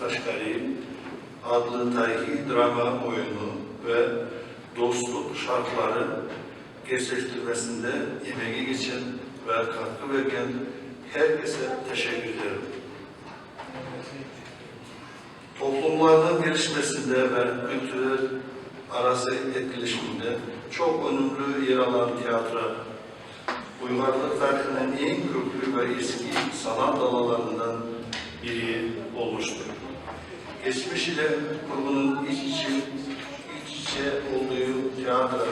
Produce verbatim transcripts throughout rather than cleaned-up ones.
قەشقەرى ئادىل تارىخىي دراما ئويۇنى ۋە دوستلۇق شارتلارى گېرچەكلەشتۈرمىسىندە ئېمەككە كەتكەن ۋە كاتتا بەرگەن ھەر كەسكە تەشەككۈر ئېيتىمەن. توپلۇملارنىڭ گېرچەكلەشمىسىندە ۋە كۈلتۈرلەر ئارىسى ئەتكىلىشىشىندە چوڭ ئۈنۈملۈك يەر ئالغان تىياتىر ئۇيغۇرلۇق تارىخىنىڭ ئەڭ كۆكلۈك ۋە ئەسكى سانائەت دالالىرىدىن بىرى بولمۇشتۇر. كەچمىشىدە قۇرغىنىڭ ئىچ-ئىچى، ئىچ-ئىچى ئولدۇيۇ تىياتىر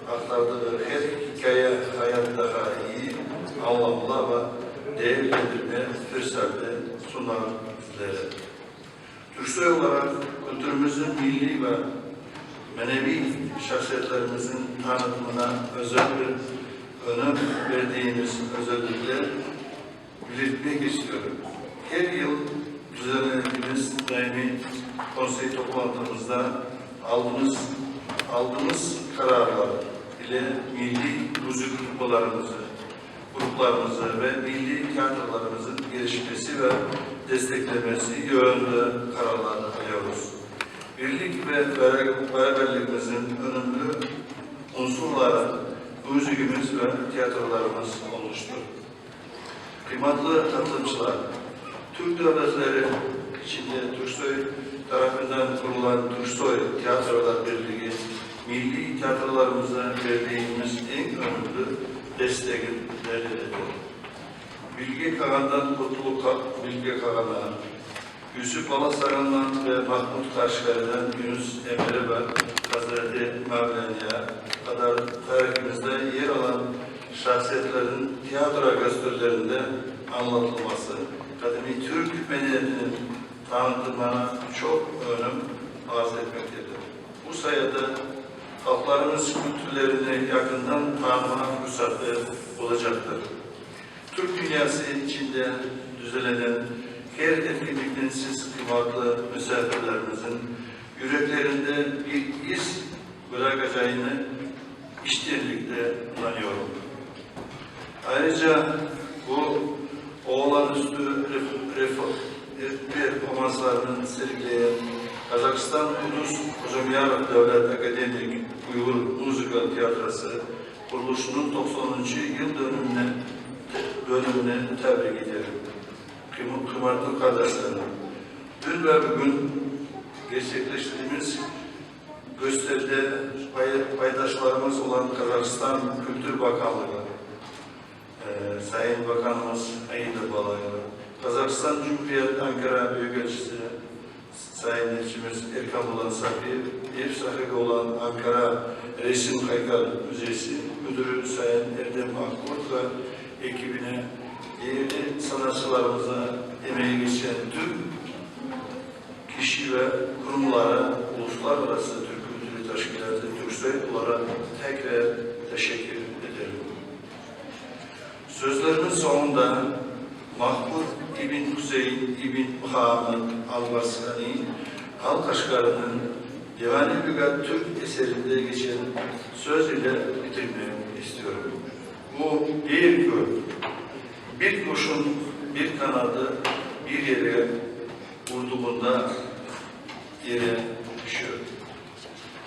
ھەققىدىكى ھەر ھېكايە ھاياتىي ئاڭلاملار ۋە دەۋرلەندۈرمە پۇرسەتلەر سۇنار بىزلەرگە. تۈركسوي ئولاراق كۈلتۈرىمىزنىڭ مىللىي ۋە مەنىۋى شەخسىيەتلىرىمىزنىڭ تانىتىمىنا ئۆزەل بىر ئۈنۈم بەردىيىمىز ئۆزەللىكلەر بىلدۈرمەك ئىستىيورۇم. ھەر يىل دۈزەللىگىنىمىز دائىمىي كونسېي توپلانتىمىزدا ئالدىمىز، ئالدىمىز قارارلار ئىلە مىللىي مۇزىكا گۇرۇپپىلىرىمىزنى گۇرۇپپىلىرىمىزنى ۋە مىللىي تىياتىرلىرىمىزنى گېرچەكلىشىش ۋە دەستەكلىمىسى يولىدا قارارلارنى قىلىمىز. بىرلىك ۋە بارا-، بارابەرلىكىمىزنىڭ ئۈنۈملۈك ئۇنسۇرلىرى مۇزىكىمىز ۋە تىياتىرلىرىمىز بولمۇشتۇر. قىممەتلىك قاتناشچىلار، تۈرك دۆلەتلىرى ئىچىدە تۈركسوي تەرىپىدىن قۇرۇلغان تۈركسوي تىياتىرلار بىرلىكى مىللىي تىياتىرلىرىمىزغا بەردىيىمىز ئەڭ ئۈنۈملۈك دەستەكنى بەردى. بىلگە قالغاندىن قۇتۇلۇپ قال-، بىلگە قالغانلار. يۈسۈپ بالا ساغانمان ۋە مەھمۇد قەشقەرىدىن يۇنۇس ئەمىرى ۋە ھەزرىتى مەۋلانىيە قاتار تارىخىمىزدا يەر ئالغان شەخسىيەتلەرنىڭ تىياتىر گەستۈرلىرىدە ئاڭلىتىلمىسى قەدىمىي تۈرك مەدەنىيىتىنىڭ تانىتىمىنا چوڭ ئۈنۈم ھاسىل ئەتمەكتىدۇر. بۇ سايەدە خەلقلىرىمىز كۈلتۈرلىرىنى يېقىندىن تانىما پۇرسەتى بولاجاقتۇر. تۈرك دۇنياسى ئىچىدە دۈزىلىدىغان ھەر ئەتكىنلىكنىڭ سىز قىممەتلىك مۇساپىرلىرىمىزنىڭ يۈرەكلىرىدە بىر ئىز بىراقاجىغىنى ئىشتىنلىكتە ئىنانىمەن. ئايرىچە بۇ ئولتۇرۇشتا رېف-، رېف-، پېرفورمانسلارنى سەرگىلىگەن قازاقىستان قۇددۇس خوجامياروف دۆلەت ئاكادېمىك ئۇيغۇر مۇزىكا تىياتىرىسى قۇرۇلۇشىنىڭ توقسانىنچى يىل دۆنۈمىنى، دۆنۈمىنى تەبرىك ئېتىمەن. قىم-، قىممەتلىك قارداشلىرىم، دۈن ۋە بۈگۈن گېرچەكلەشتۈرگىنىمىز بۆستەندە پاي-، پايداشلىرىمىز بولغان قازاقىستان كۈلتۈر باكانلىقى، ئە، سايىن باكانىمىز ئەيدە بالايېۋ، قازاقىستان جۇمھۇرىيەت ئانكارا بۈيۈك ئەلچىسى سايىن ئەلچىمىز ئېركان بولان ساقىيېۋ، ئېپ ساھىبى بولغان ئانكارا رەسىم ھەيكەل مۇزېيسى مۇدىرى سايىن ئەردەم ئاقبۇرۇت ۋە ئېكىپىنى، دېگۈدەك سانائەتچىلىرىمىزنى، ئەمەككە كەتكەن پۈتۈن كىشى ۋە قۇرۇملارنى، ئۇلۇسلار ئارىسىدا تۈرك كۈلتۈرى تەشكىلاتى تۈركسوي ئولاراق تەكرار تەشەككۈر ئېتىمەن. سۆزلىرىمنىڭ سوڭۇندا مەھمۇد ئىبن ھۈسەيىن ئىبن مۇھەممەد ئەل-باسرانى ئەل-قەشقەرىنىڭ دىۋانى لۇغەت تۈرك ئەسەرىدە كەتكەن سۆز بىلەن پۈتۈنلەشتۈرمەك ئىستىيورۇم. بۇ بىر كۆل، بىر قوشۇن، بىر قاناتى بىر يەرگە ئۇرۇلغاندا يەرگە چۈشىدۇ.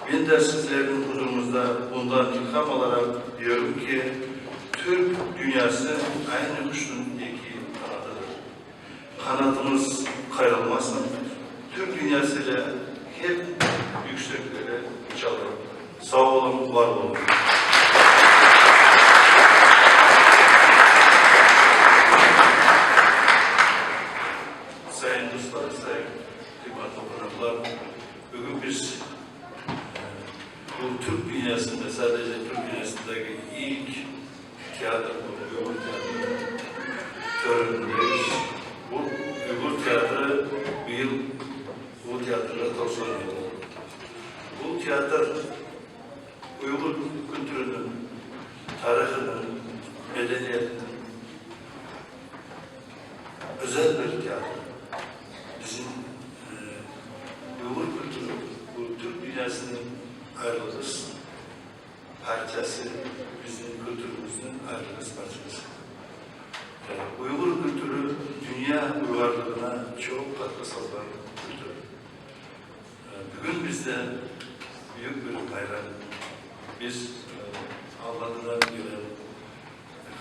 مەن دە سىزلەرنىڭ ھۇزۇرىڭىزدا بۇندىن ئىلھام ئالاراق دېيەرمەنكى، تۈرك دۇنياسى ئەينى قۇشنىڭ ئېكى قاناتىدۇر. قانىتىمىز قايرىلماسۇن، تۈرك دۇنياسى ھەم يۈكسەكلىككە چىقىدۇ. ساغ بولۇڭ، ۋار بولۇڭ. سايىن دوستلار، سايىن قىممەتلىك قوناقلار، بۈگۈن بىز بۇ تۈرك دۇنياسىندا، سادىجە تۈرك دۇنياسىندىكى ئىلك تىياتىر، بۇ ئۇيغۇر تىياتىرى تۆرىنى بۇ ئۇيغۇر تىياتىرى بۇ يىل، بۇ تىياتىرغا توقسان يىل. بۇ تىياتىر ئۇيغۇر كۈلتۈرىنىڭ، تارىخىنىڭ، مەدەنىيىتىنىڭ ئۆزەل بىر تىياتىر. بىزنىڭ، ئە، ئۇيغۇر كۈلتۈرى بۇ تۈرك دۇنياسىنىڭ ئايرىلغۇسىز پارچىسى، بىزنىڭ كۈلتۈرىمىزنىڭ ئايرىلغۇسىز پارچىسى. ئە، ئۇيغۇر كۈلتۈرى دۇنيا ئۇيغۇرلۇقىغا چوڭ قاتقا سالغان Bizde büyük bir bayram. Biz e, Almanya'dan gelen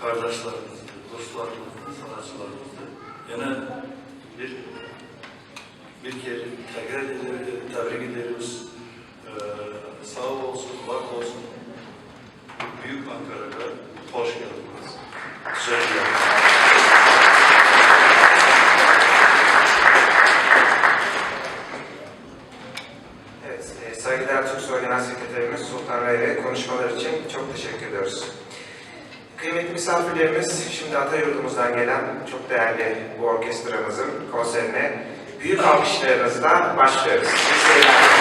kardeşlerimizi, dostlarımızı, sanatçılarımızı yine bir, bir kere tekrar eder- tebrik ederiz. E, Sağ olsun, var olsun. Büyük Ankara'da hoş geldiniz. Güzel bir yer. Evet, e, saygıdeğer Türksoy Genel Sekreterimiz Sultan Rey Bey konuşmaları için çok teşekkür ediyoruz. Kıymetli misafirlerimiz, şimdi ata yurdumuzdan gelen çok değerli bu orkestramızın konserine büyük alkışlarınızla başlıyoruz. İyi seyirler.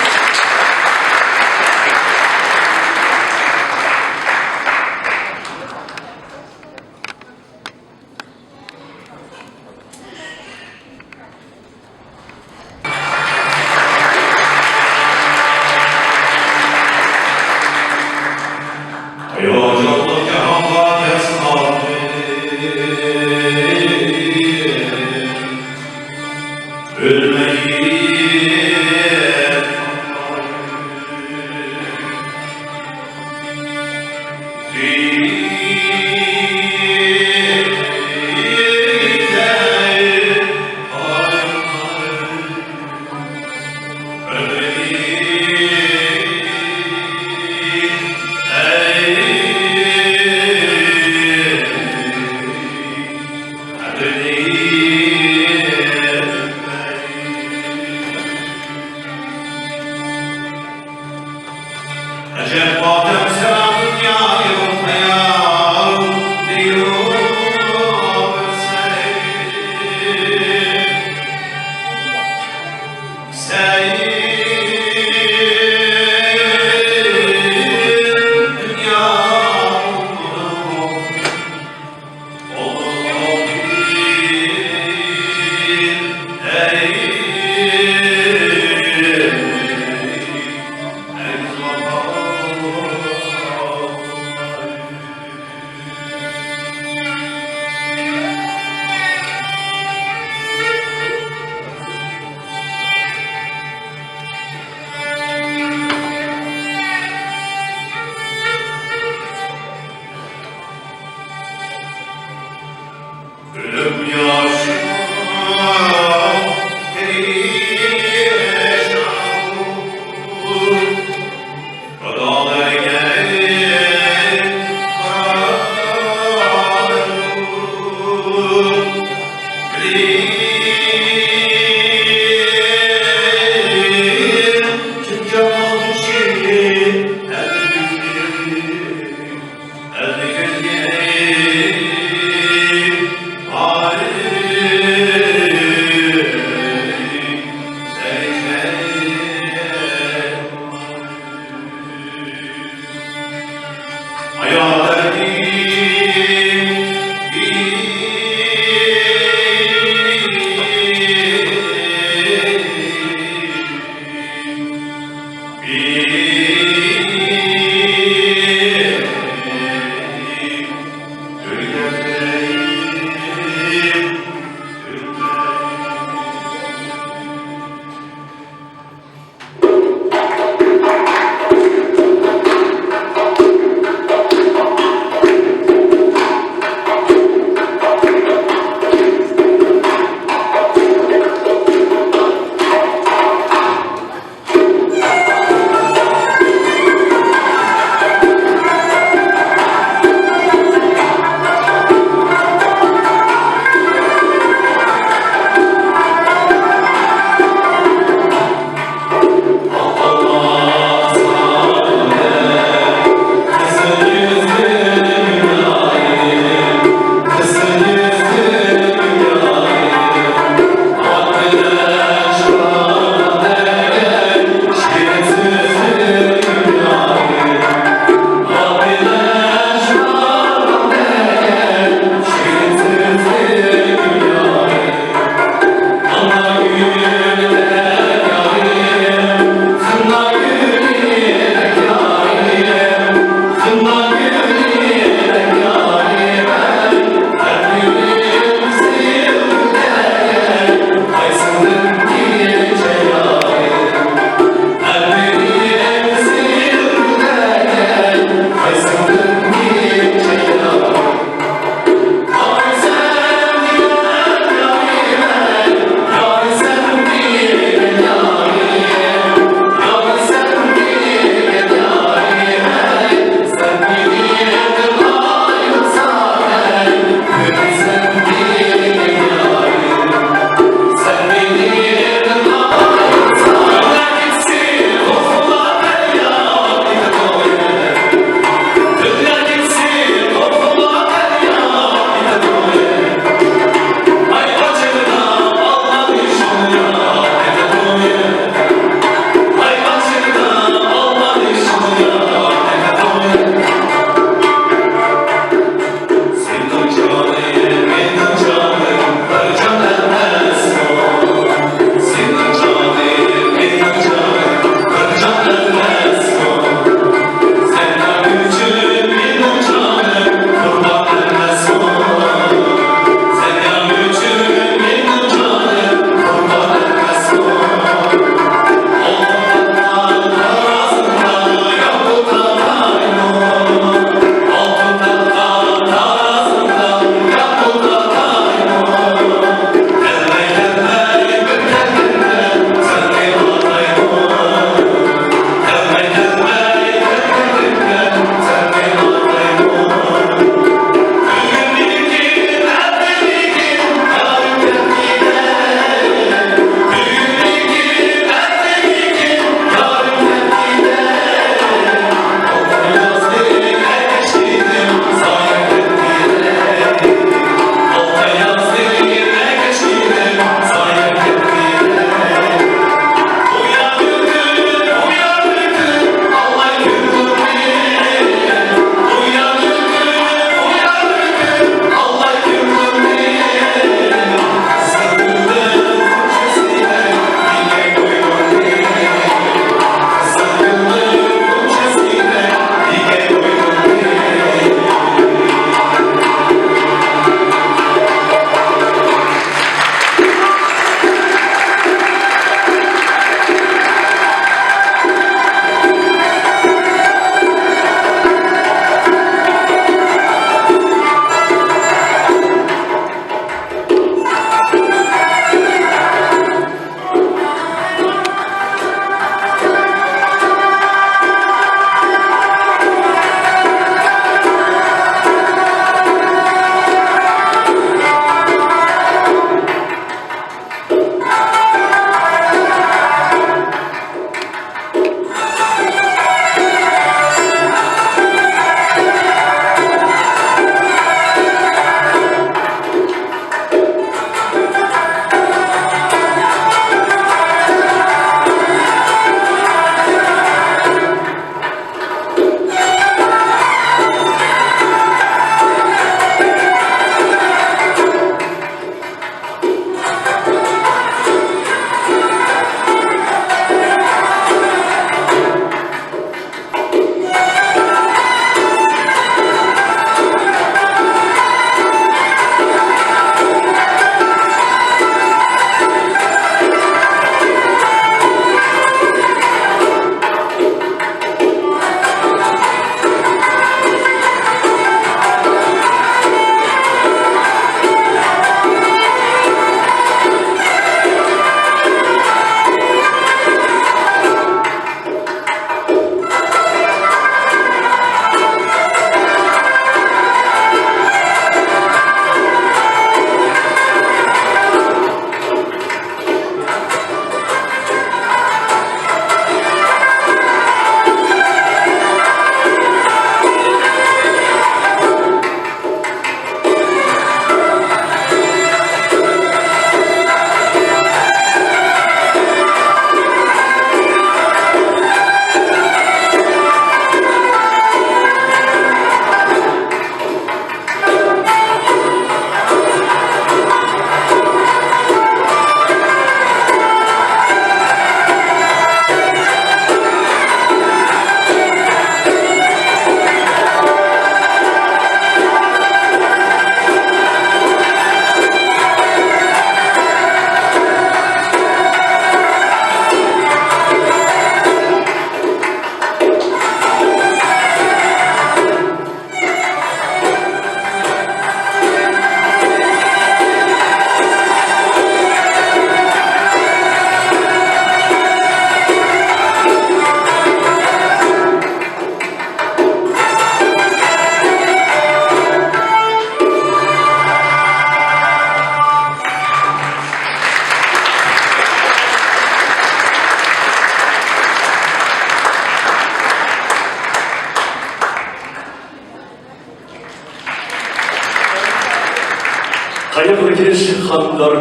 خانىملار،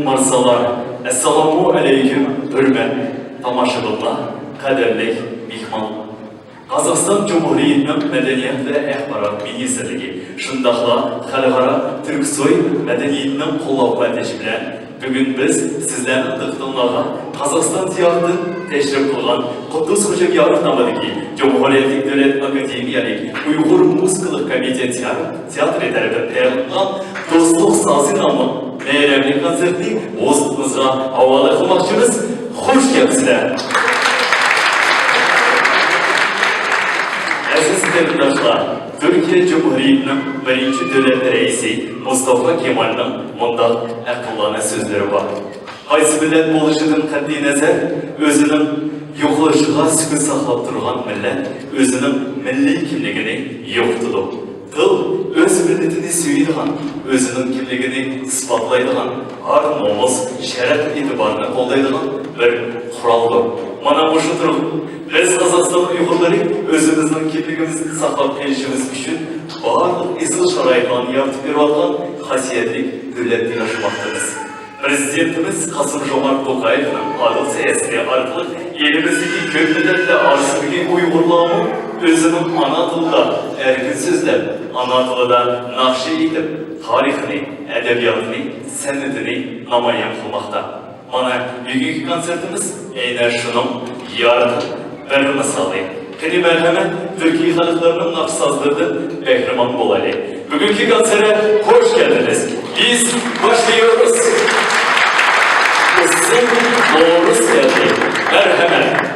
مەرسالار، ئەسسالامۇ ئەلەيكۇم، ھۆرمەت تاماشىبىنلار، قەدىرلىك مېھمان. قازاقىستان جۇمھۇرىيىتىنىڭ مەدەنىيەت ۋە ئاخبارات مىنىستىرلىكى، شۇنداقلا خەلقئارا تۈركسوي مەدەنىيىتىنىڭ قوللاپ-قۇۋۋەتلىشى بىلەن بۈگۈن بىز سىزلەرنىڭ دىققىتىڭلارغا قازاقىستان زىيارىتىدىن تەشرىپ قىلغان قۇددۇس خوجاميارۇف نامىدىكى جۇمھۇرىيەتلىك دۆلەت ئاكادېمىيەلىك ئۇيغۇر مۇزىكىلىق كومىتېت تىياتىرى تەرىپىدىن تەييارلانغان دوستلۇق سازى ناملىق مەيرەملىك كونسېرتنى ھۇزۇرىڭىزغا ھاۋالە قىلماقچىمىز. خۇش كەپسىلەر! ئەزىز قېرىنداشلار، تۈركىيە جۇمھۇرىيىتىنىڭ بىرىنچى دۆلەت رەئىسى مۇستافا كېمالنىڭ مۇنداق ئەقىللىنى سۆزلىرى بار. قايسى مىللەت بولۇشىدىن قەتئىي نەزەر، ئۆزىنىڭ يوقىلىشىغا سۈكۈت ساقلاپ تۇرغان مىللەت ئۆزىنىڭ مىللىي كىملىكىنى يوقىتىدۇ. تىل ئۆز مىللىتىنى سۆيىدىغان، ئۆزىنىڭ كىملىكىنى ئىسپاتلايدىغان، ئار-نومۇس، شەرەپ-ئېتىبارنى قوغدايدىغان بىر قورالدۇر. مانا مۇشۇ تۇرغۇ بىز قازاقىستان ئۇيغۇرلىرى ئۆزىمىزنىڭ كىملىكىمىزنى ساقلاپ قېلىشىمىز ئۈچۈن بارلىق ئېسىل شارائىتلارنى يارىتىپ بېرىۋاتقان خاسىيەتلىك دۆلەتتە ياشىماقتىمىز. پىرېزىدېنتىمىز قاسىم جومارت توقايېۋنىڭ ئادىل سىياسىتى ئارقىلىق ئېلىمىزدىكى كۆپ مىللەتلەر ئارىسىدىكى ئۇيغۇرلارمۇ ئۆزىنىڭ ئانا تىلىدا ئەركىن سۆزلەپ، ئانا تىلىدا ناخشا ئېيتىپ، تارىخىنى، ئەدەبىياتىنى، سەنئىتىنى نامايان قىلماقتا. مانا، بۈگۈنكى كونسېرتىمىز ئەينەن شۇنىڭ يارقىن بىر مىسالى. قېنى، مەرھەمەت، تۈركىي خەلقلەرنىڭ ناخشا-سازلىرىدىن بەھرىمەن بولايلى. بۈگۈنكى كونسېرتكە خوش كەلدىڭىز. بىز باشلايمىز. ئىسىم نورۇز كەلدى. مەرھەمەت.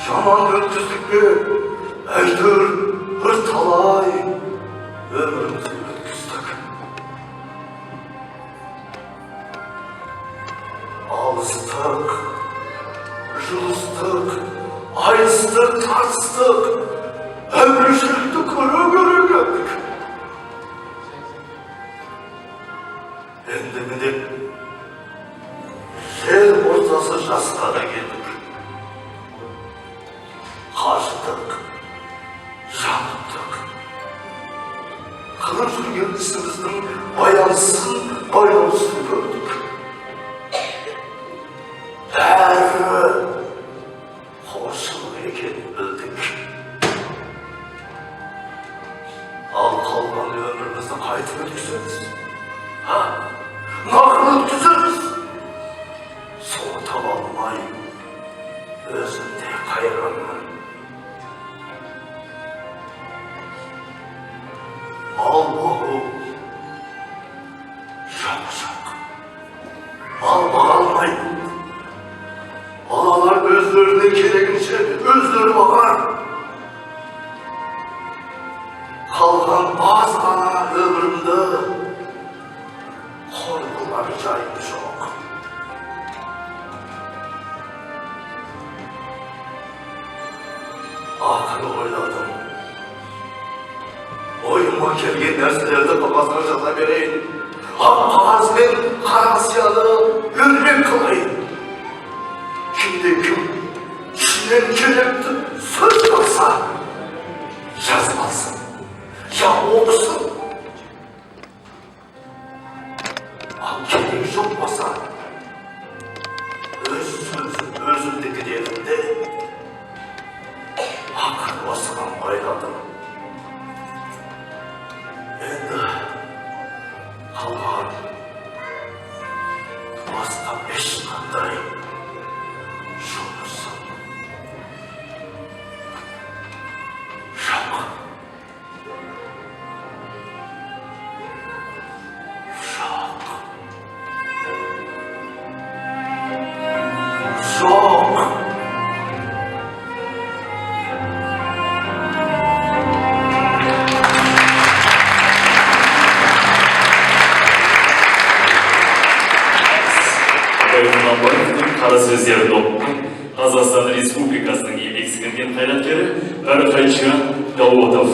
يامان ئۆتكۈزدۈك بىر ئەيدىر، بىر تالاي ئۆمرىمىزنى ئۆتكۈزدۇق. ئالىستۇق، يۇلۇستۇق، ئايرىستۇق، تارتىستۇق، ئۆمۈر يۈرۈكتە كۆرۈپ ئۆتتۇق. ئەندىمىدىم، يەر ئورتاسى جاسقادا كەلدۇق. قارشىدۇق، يانىدۇق. قىلىپ يۈرگەن ئىشىمىزنىڭ بايانسىزىنى بايانسىز كۆردۇق. بەرىبىر قوشۇلغىلى كېلىپ بىلدىك. ئال قالغان ئۆمرىمىزنى قايتا ئۆتكۈزىمىز. ھە؟ ناخىر ئۆتكۈزىمىز. سوڭا تاپالماي ئۆزۈمنى قايرىمەن. ئال بۇ. ياخشى. مال باقالمايدۇ. بالىلار ئۆزلىرىنىڭ كېرىكىنچە ئۆزلىرى باقار. قالغان ئازغىنە ئۆمرۈمدە قورقۇلار جايىم يوق. ئاخىرى ئويلىدىم. ئويۇمغا كەلگەن نەرسىلەرنى قەغەزگە يازا بېرەي. ئاق قەغەز بىلەن قارا سىياھنى ھۆرمەت قىلاي. كىمدە كىم چۈشىنىپ كېلىپ سۆز قىلسا، يازماسۇن يا ئوقۇسۇن. ئاڭ كېلىشىپ بولسا، ئۆز سۆزۈم ئۆزۈمدىكى دېدىمدە، ھەققىنى باسقان بايلادىم. ئەمدى قالغان باسقان ئىش قانداي؟ شۇنىسى ياق. قارا سۆزلەر دوپپا، قازاقىستان رېسپۇبلىكاسىنىڭ يېتەكچىسى، قايراتكېرى بەرخەيچان داۋۇتوف.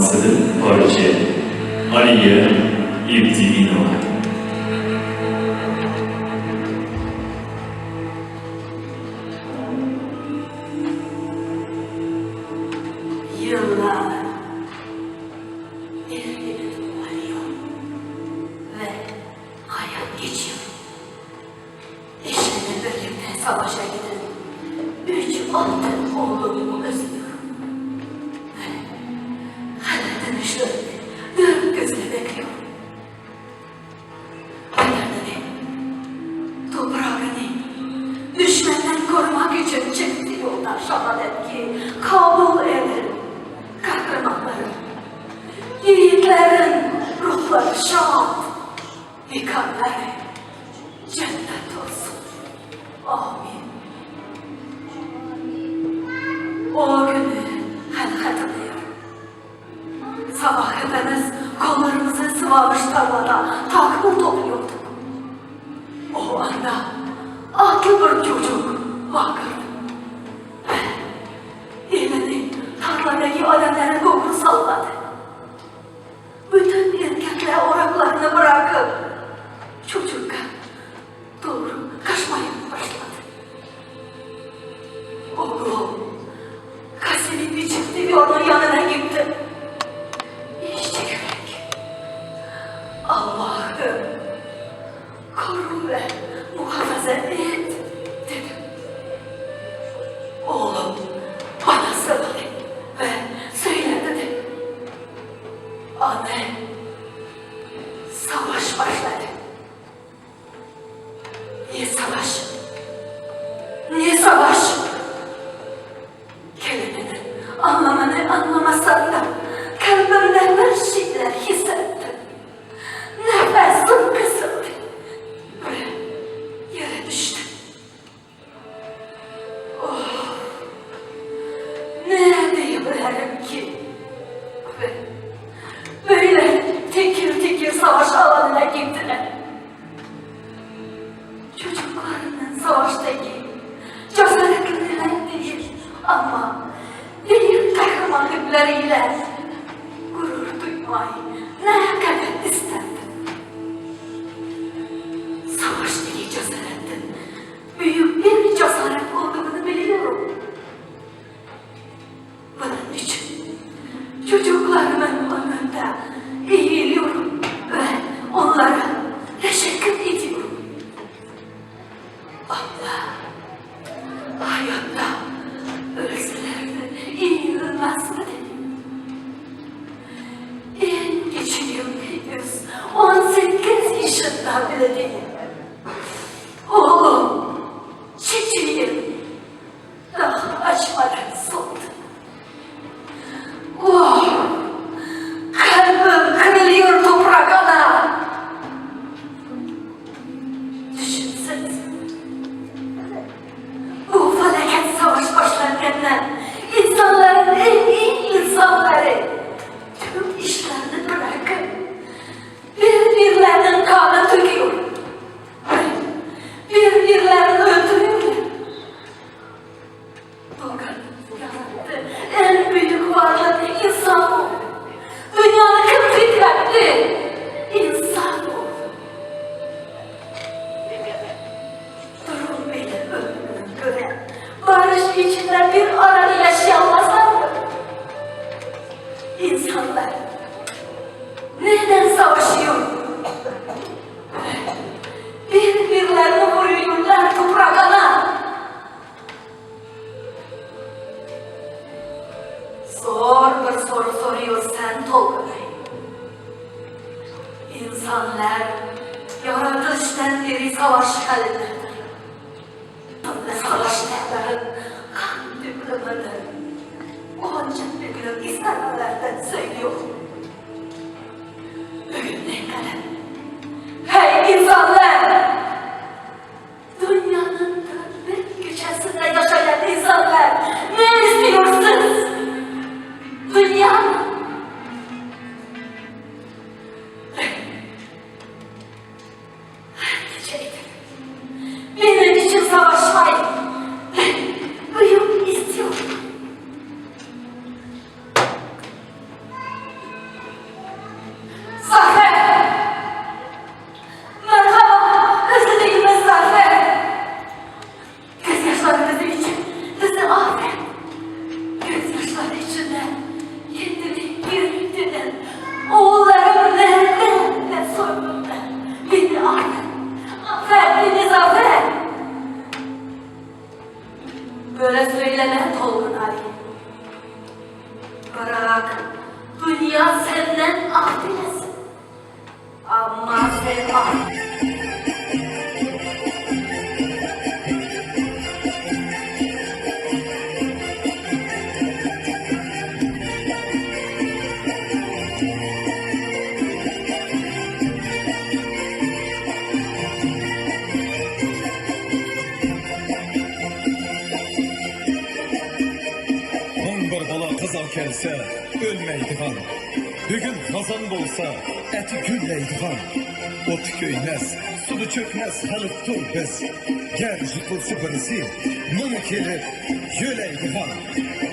پارچە، ئالىيە ئىبتىمىنوۋا. يىللار بىرگە ئۆتۈپ بارىدۇ ۋە ھايات كېچىدۇ. ئىشلىرى بىرلىكتە ساۋاش ئەكىدىن ئۈچ ئالتۇن ئوغلۇممۇ ئۆسىدۇ. خەلق تىنچلىقىنى بىر كۆزلەپ بېقىدۇ. ۋەتەننى، توپراغىنى دۈشمەندىن قورۇماق ئۈچۈن چىقتى يولدا شاھادەتكە قابىل ئېرىم، قەھرىمانلىرىم، يىگىتلىرىم، روھلىرى شاد. مېكانلىرى جەننەت بولسۇن. ئامىن. ئۇ كۈنى خەلق خەتىرىدە ساۋاقدىشىمىز قوللىرىمىزنى سىۋابىش تارلاردا تاكىمۇ توپلىيوتتۇق. ئۇ ئاندا ئاتلىق بىر چوچۇق ۋارقىرىدى. ئېلىنى تارلاردىكى ئادەملەرنى گۇڭۇر سالغانىدى. پۈتۈن ئەركەكلەر ئوراقلارنى بىراقىپ، چوچۇققا دوغرۇ قاچمايا باشلىدى. ئوغلۇم كاسىنى بېجىپ دىۋارنىڭ يانىدا كېتىپ، ئىچ چېكىرەك، ئاللاھىم، قورۇ ۋە مۇھاپىزەت ئېت، دېدى. ئوغلۇم بالا سىغدى ۋە سۆيلەپ دېدى. ئانا، ساۋاش باشلىدى. نە ساۋاش! نە ساۋاش! كەلىمىنى ئاڭلىمىنى ئاڭلىمىسامدا، قەلبىمدە بىر شەيئىلەر ھېس ئەتتىم. نەپەسىم قىسىلدى ۋە يەردە چۈشتۈم. ئوھ، نە دېيىپ بېرەركىن؟ بۆيلەر تېكىر-تېكىر ساۋاش ئالانىدا كېتىلەر. چوچۇقلارنىڭ ساۋاشتىكى جاسارەتلىرىنى دېيىپ، ئەمما بۈيۈك قەھرىمانلىقلىرى بىلەن غۇرۇر دۇيماي نەقەدەر ئىستەردىم. ساۋاشتىكى جاسارەتتىن بۈيۈك بىر جاسارەت بولىدىغىنىنى بىلىمەن. بۇنىڭ ئۈچۈن چوچۇقلار مەن ئورنۇمدا ئېيىلىمەن ۋە ئۇلارغا تەشەككۈر ئېيتىمەن. ئاللا ھاياتتا ئۆزلىرىنى ئېيىلمەسمىدى؟ ئەڭ كىچىكىم ھېنىز ئون سەككىز يېشىندا بىلدى. ئوغلۇم، چېچىيىم، داغ ئاچمىدىم سوقتى. ئوھ، قەلبىم قىرىلىۋېرىدۇ، توپراق ئانا. چۈشىنىسىز، بۇ پالاكەت ساۋاش باشلانغاندا ئىنسانلارنىڭ ئەڭ ئىنسانلىرى پۈتۈن ئىشلارنى بىراقىپ، بىر-بىرلەرنىڭ قانىنى تۆكۈلۈپ، بىر-بىرلەرنى ئۆلتۈرۈپ، ئەڭ بۈيۈك ۋارلىق ئىنسانمۇ؟ دۇنيانى كىم تىترەتتى؟ ئىنسانمۇ؟ دۇرۇم بىلەن ئۆلۈمنىڭ كۆرە بارىش ئىچىدە بىر ئاران ياشىيالماسلار. ئىنسانلار نەدىن ساۋىشىيۇ؟ بىر-بىرلەرنى ئۇرۇيۇلار، توپراق ئانا. زور بىر سورۇن سورۇيۇرسەن، تولغىناي. ئىنسانلار يارىتىلىشتىن بېرى ساۋاش قەلبىدە. ساۋاش تەلەپ قان تۆكۈلۈۋاتىدۇ. ئونچە تۆكۈلۈپ ئىستانلاردىن سۆيگۈ يوق. بۈگۈن نە قىلىپ؟ ھەي، ئىنسانلار! دۇنيانىڭ بىر كۆچەسىدە ياشايدىغان ئىنسانلار، نېمە ئىستەيسىز؟ دۇنيانى مېنىڭ ئۈچۈن ساۋاشماي، ئۆيۈم ئىستىيۇ. بىلەن تولغىناي. بىراق، دۇنيا سەندىن ئالدى ئەمەس. ئەمما سەن ئال. مىڭ بىر بالا قازا كەلسە، ئۆلمەيدىغان. بۈگۈن خازان بولسا، ئەتە گۈللەيدىغان. ئوتتا كۆيمەس، سۇدا چۆكمەس خەلقتۇر بىز. گەر يىقىلسا بىرسى، مېڭە كېلىپ يۆلەيدىغان.